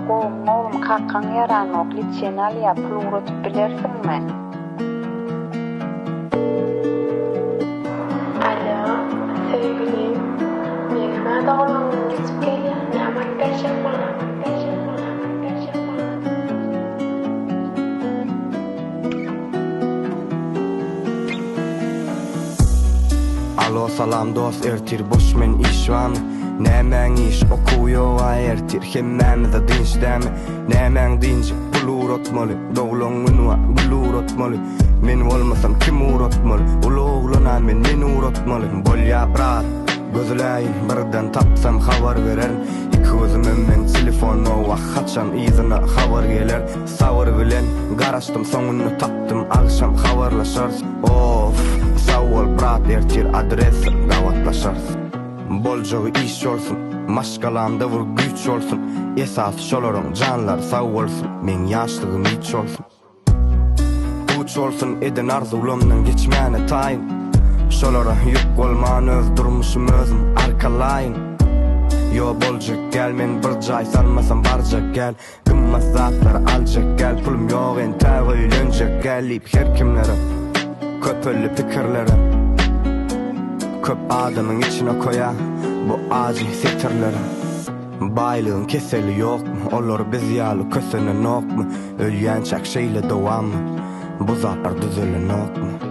Gowumy oglum kakaň ýaranok liçeni alýa pul ugradyp bilersiňmi? Alo, söýgülim, meňem-ä doglan günüm ýetip gelýär, näme alyp berjek maňa? Alo salam dos ertir boş men iş barmy Nämäň iş okuw ýoga ertir hemmämize dynç dämi Nämäň dynjy pul ugratmaly doglan gün bar gül ugratmaly Men bolmasam kim ugratmaly uly oglana men men ugratmaly Bolýa brat gözläýin birden tapsam habar bererin Iki gözümem meň telefonda wah haçan yzyna habar geler Sabyr bilen garaşdym soňunda tapdym agşam habarlaşarys Off sag bol brat ertir adres gabatlaşarys Boljagy iş bolsun maşgalamda bir güýç bolsun Esasy şolaryň janlary sag bolsun meň ýaşlygym hiç bolsun Puç bolsun eden arzuwlamdan geçmäne taýyn Şolara ýük bolman öz durmuşym özüm arkalaýyn Ýo boljak däl men bir jaý salmasam barjak gel Gymmat zatlary aljak gel Pulum ýok entäk öýlenjek gel diýip her kimlere Köpeldi pikirlerim Köp adamyň içine koýa bu ajy setirlerim Baýlygyň keseli ýokmy olar biz ýaly kösenenokmy Ölýänçäk şeýle dowammy bu zatlar düzelenokmy.